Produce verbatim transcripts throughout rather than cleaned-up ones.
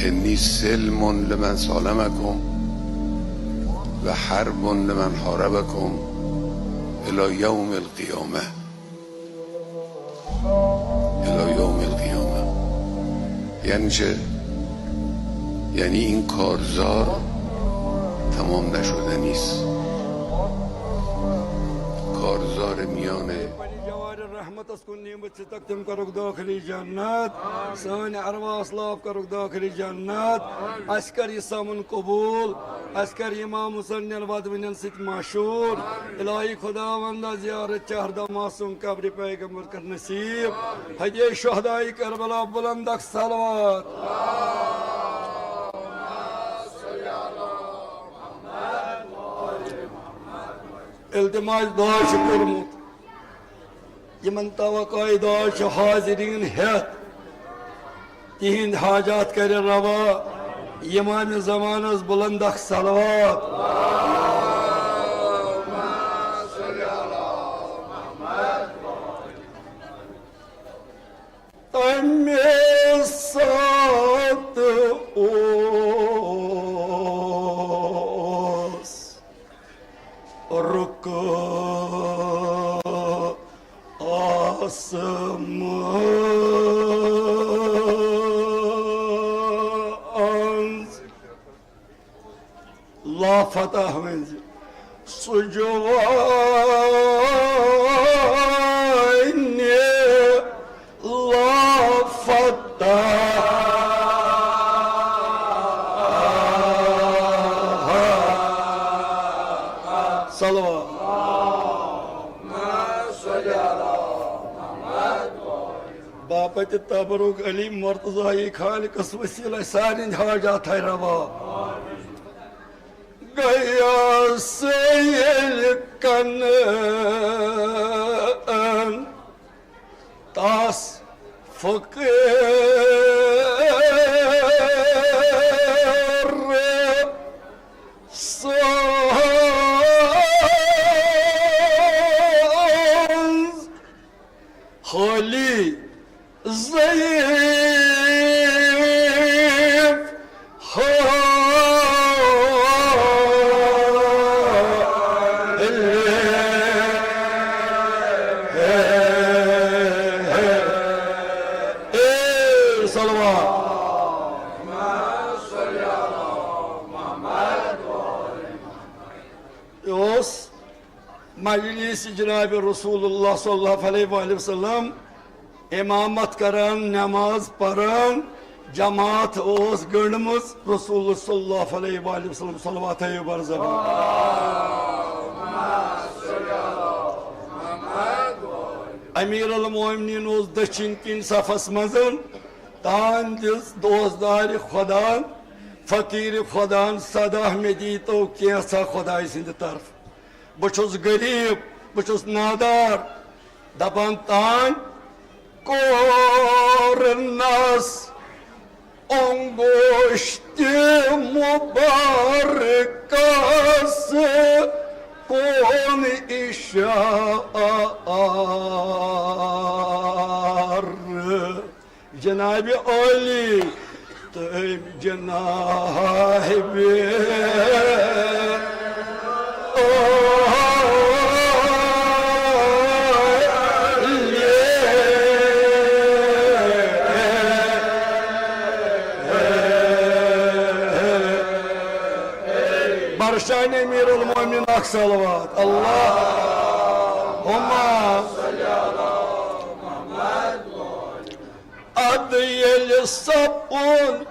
إني سلم لمن سالمكم وحرب لمن حاربكم إلى يوم القيامة. إلى يوم القيامة. یعنی چه؟ یعنی این کارزار تمام نشدنی است. کارزار میان پننہِ جوارِ رحمتس کُن نیٖمٕتۍ ژٕ تک تِم کرُکھ دٲخلی جنت۔ سٲنۍ ارواح اسلاف کرُکھ دٲخلی جنت۔ اسہِ کر یہِ سمن قبول۔ اسہِ کر امام حسین نٮ۪ن ودوٕنٮ۪ن سۭتۍ مشہوٗر۔ الہی خداوندا، زیارت چہردہ معصوم قبرِ پیغمبر کر نصیب۔ ہدیہ شہداء کربلا بلند اکھ صلوات۔ التماس دعا چھُ کوٚرمُت۔ یِمن توقع دعا چھُ حاضریٖن ہٮ۪تھ۔ تِہِنٛدۍ حاجات کَرِ روا۔ امام زمانس بلند اکھ صلوات۔ تَمہِ ساتہٕ اوس رُکہٕ آسمان۔ لا فتح ؤنۍ زِ۔ سُہ جوانہِ لا فتح۔ صلوات۔ باپتِ تبرک علی مرتضی خالقس وسیلہ سارنٕے حاجات تھاوِ روا۔ گٔیس ییٚلہِ کنن تس فقیٖر سٕنٛز حٲلی ضعیف حٲلی۔ اے صلوات۔ یہِ اوس مجلس جناب رسول اللہ صلی اللہ علیہ وآلہ وسلم امامت کران، نماز پران، جماعت اوس گنڈمٕژ۔ رسول صلی اللہ علیہ وآلہ وسلم صلوات ہیو برزخ۔ امیر المومنین اوس دٔچھِنۍ کِنۍ صفس منٛز۔ تان دِژ دوستدارِ خدان، فقیٖر خدان صدا، مےٚ دیٖتو کینٛژھا خدایہِ سٕنٛدِ طرفہٕ۔ بہٕ چھُس غریٖب، بہٕ چھُس نادار۔ دپان تام کوٚرنس انگوشتِ مبارکس کُن اشارٕ۔ جناب عالی، تٔمۍ جناب عالی۔ برشان امیر المومنین اکھ صلوات۔ اللہم ادٕ ییٚلہِ سپُد،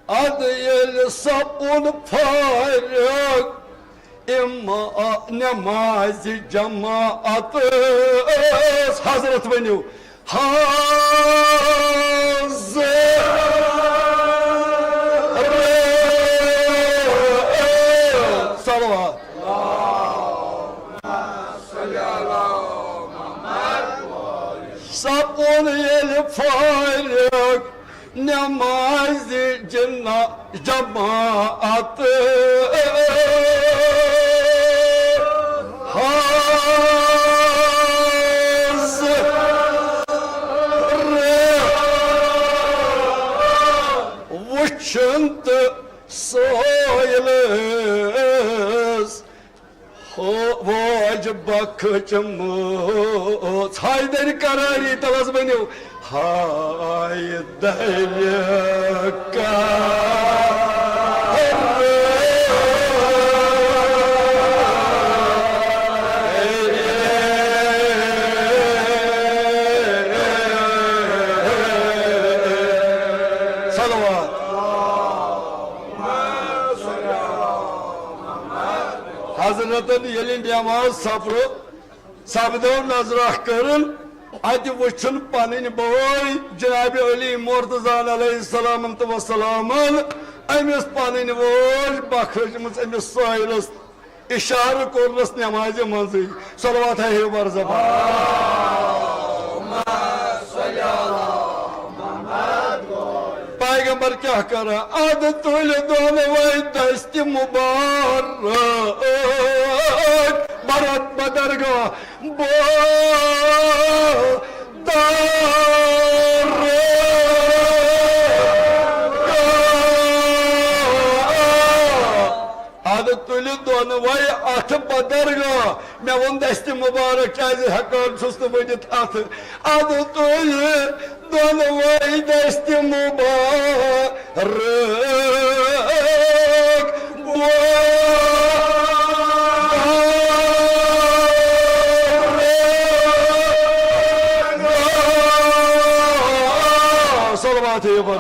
ادٕ ییٚلہِ سپُد فارغ اِما-، نمازِ جماعت، حضرت ؤنِو، حضرت۔ صلوات۔ سپُد ییٚلہِ فارغ نمازِ جنا-، جماعت، حضرت تہٕ سٲیلس ہو-، ووج بخچمٕژ۔ حیدر قراری تلس بٔنِو۔ حیدر قراری۔ صلوات۔ حضرتن ییٚلہِ نٮ۪ماز سپرو، سپدو نظرہ کٔرٕن، اتہِ وٕچھُن پنٕنۍ بٲے جناب علی مرتضیٰ علیہ السلام تہٕ وسلامن أمِس پنٕنۍ وٲج بخشمٕژ أمِس سٲیلس۔ اشارٕ کوٚرنس نمازِ منٛزٕے۔ صلوات ہے بر زبان۔ پیغمبر کیٛاہ کران؟ ادٕ تُلہِ دۄنوَے دستِ مبارک برت بدرگاہ۔ بو دار۔ ادٕ تُلہِ دۄنوَے اَتھٕ بدرگاہ۔ مےٚ ووٚن دستِ مبارک، کیٛازِ ہٮ۪کان چھُس نہٕ ؤنِتھ اَتھٕ۔ ادٕ تُلہِ دۄنوَے دستِ مبارک۔ صلوات ہے بر۔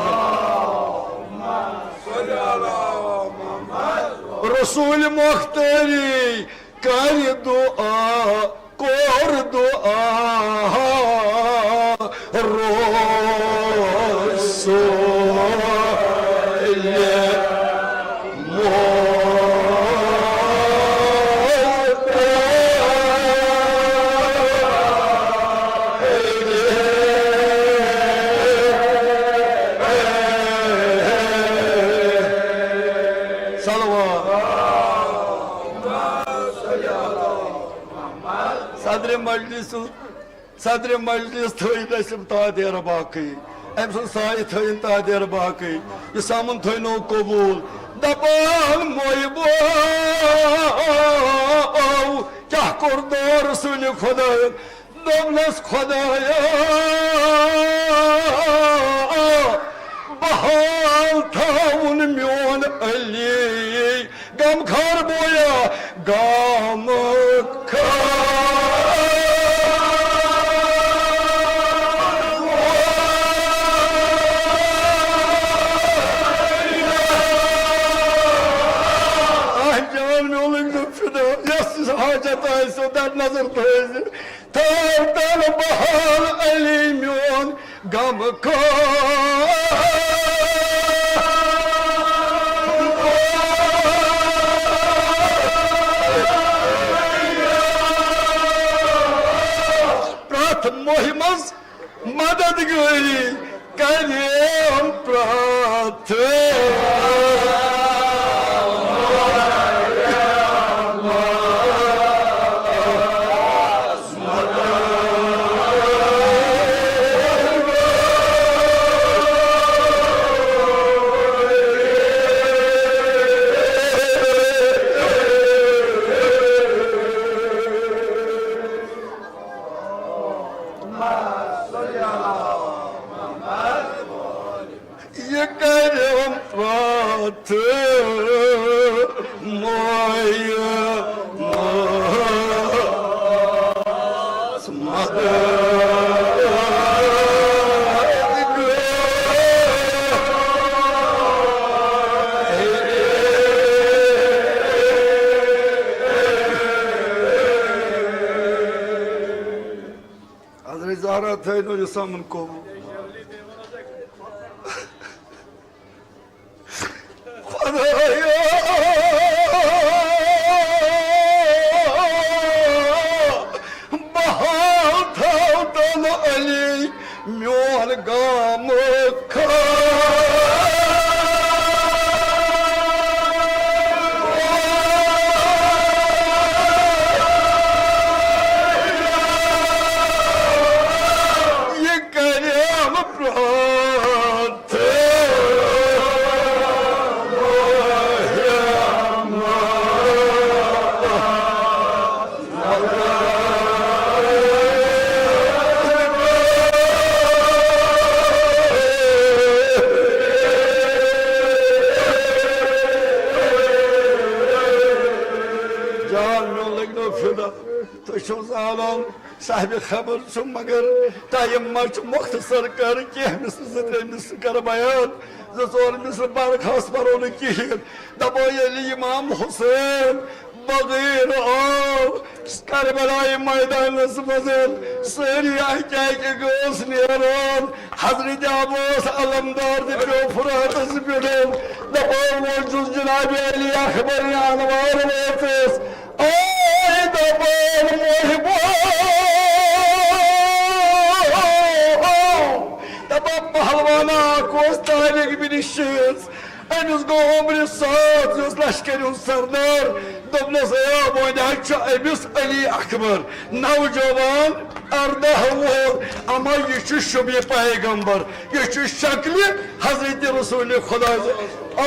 رسول مختاری کرِ دعا، کوٚر دعا رسول مختاری۔ صلوات۔ صدر مجلس، صدر مجلس تھٲیِن اَسہِ یِم تادیر باقٕے۔ أمۍ سُنٛد سایہِ تھٲیِن تادیر باقٕے۔ یہِ سامُن تھٲینو قبوٗل۔ دَپان مویہِ بو، کیٛاہ کوٚر دور رسوٗلِ خۄدایَن؟ دوٚپنَس خۄدایا، بحال تھاوُن میون علی۔ غمخار بویا، غمخار۔ آہ جان میونُک نہٕ فدا، یۄس یۄس حاجت آسہِ، سۄ در نظر تھٲیزِ۔ تھاو تن بحال علی میون غم کار۔ پرٛٮ۪تھ موہہِ منٛز مددگٲری کریم پرٛٮ۪تھ۔ یہِ کٔرِم پتھ مویہِ مس مدد۔ حضرت زہرا تھٲینو یہِ سمن قبول۔ خۄدایا، بحال تھاو تن علی میون غم کار۔ یہِ کریم پرٛٮ۪تھ۔ صاحب خبر چھُ، مگر ٹایم ما چھُ مختصر، کر کینٛہہ مِصرٕ زٕ ترٛےٚ مِصرٕ کر بیان، زٕ ژور مِصرٕ برخاست پرو نہٕ کِہیٖنۍ۔ دپو ییٚلہِ امام حسین بغیر آو کربلائے میدانس منٛز، سٲری اکہِ اکہِ گٔژھ نیران۔ حضرت عباس علمدار تہِ پیوٚو فراتس پٮ۪ٹھ۔ دپان وۄنۍ چھُس جناب علی اکبر انوار وٲژٕس۔ آے دپان محبو، دپان پہلوانا اکھ اوس طارق بن شیخ، أمِس گوٚو عمرِ ساتھ، یہِ اوس لشکرِ ہُنٛد سردار۔ دوٚپنَس، "ہے، وۄنۍ حظ چھُ أمِس علی اکبر، نوجوان، ارداہ وُہُر، اما یہِ چھُ شبیہِ پیغمبر، یہِ چھُ شکلہِ حضرت رسول خدا۔ آ،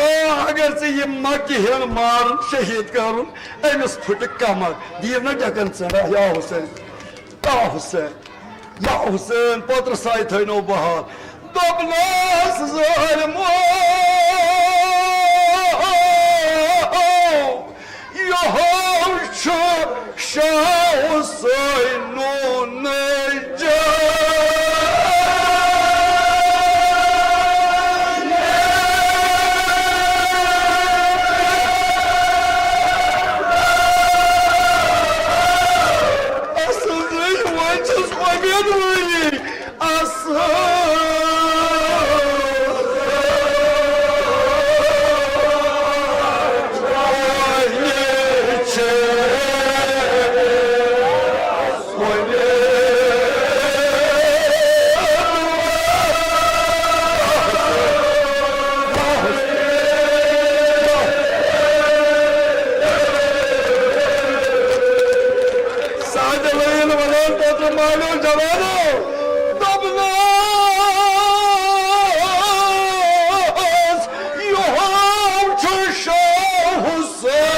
اگر ژےٚ یہِ مکہِ ہٮ۪ن مارُن، شہیٖد کرُن، أمِس پھُٹہِ کمر، دِیِو نا ڈٮ۪کن ژٔنٛڈا، یا حسین، یا حسین۔" یا حسین، پترٕ ساے تھٲینو بہار۔ دوٚپنَس، "ظٲلمو، یہِ ہو چھُ شاہ حسینُن جان۔" اصل، وۄنۍ چھُس اُمیدوٲری۔ اصل۔ سادٕ لٲیِن وَنان، تَتھ مالیو جوانو، دوٚپنَس، یِہوٚو چھُ شاہ حسین۔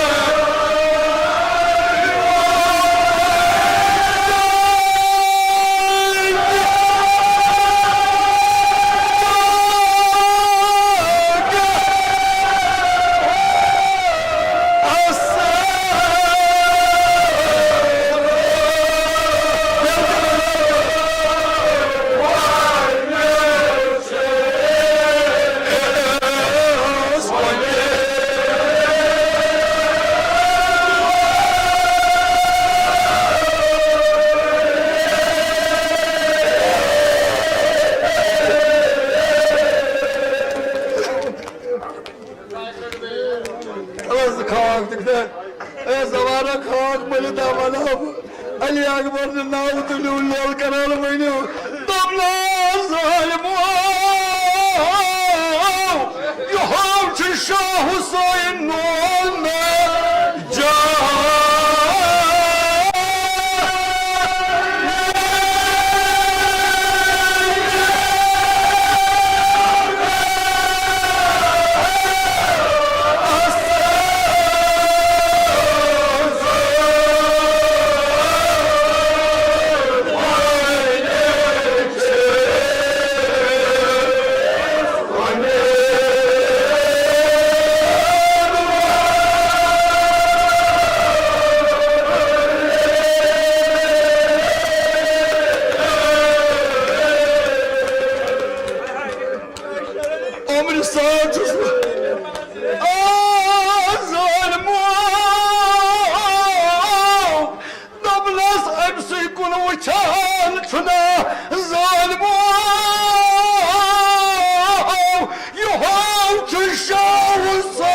اے زٕ خاک دِکھ نا، اے زوارا خاک مٔلِتھ آ وَنہٕ ہا بہٕ۔ علی اکبر نہِ ناو تُلِو، لول کران ؤنِو۔ دوٚپنَس، ظٲلمو، یِہوٚو چھُ شاہ حسین نون جان۔ عمرِ ساتھ چھُس بہٕ۔ آ، ظٲلمو، دوٚپنَس، أمۍ سٕے کُن وٕچھان چھُنہ ظٲلمو، یِہوٚو چھُ شاہ حسین۔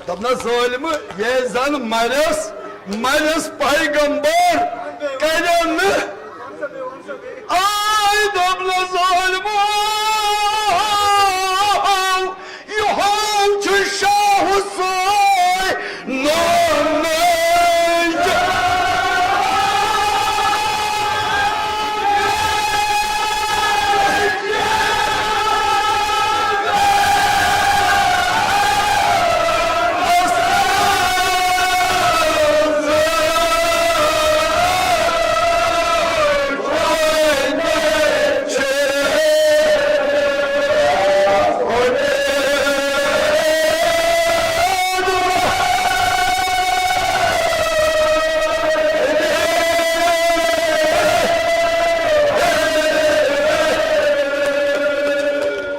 دپنس ظٲلمہٕ، ییٚلہِ زن مرس، مرس پیغمبر کرن نہٕ۔ آے دوٚپنَس ظٲلمو، یہِ ہاو چھُ شاہ حسین نومے۔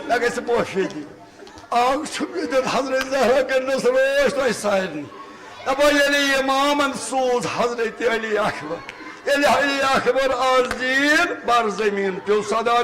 مےٚ گژھِ پوشیدگی۔ آز چھُم ییٚتٮ۪تھ حضرت زہرا کٔرنَس روش تۄہہِ سارنٕے۔ دَپان ییٚلہِ امامن سوٗز حضرت علی اکبر، ییٚلہِ علی اکبر آز زیٖر بر زمین پیوٚو صدا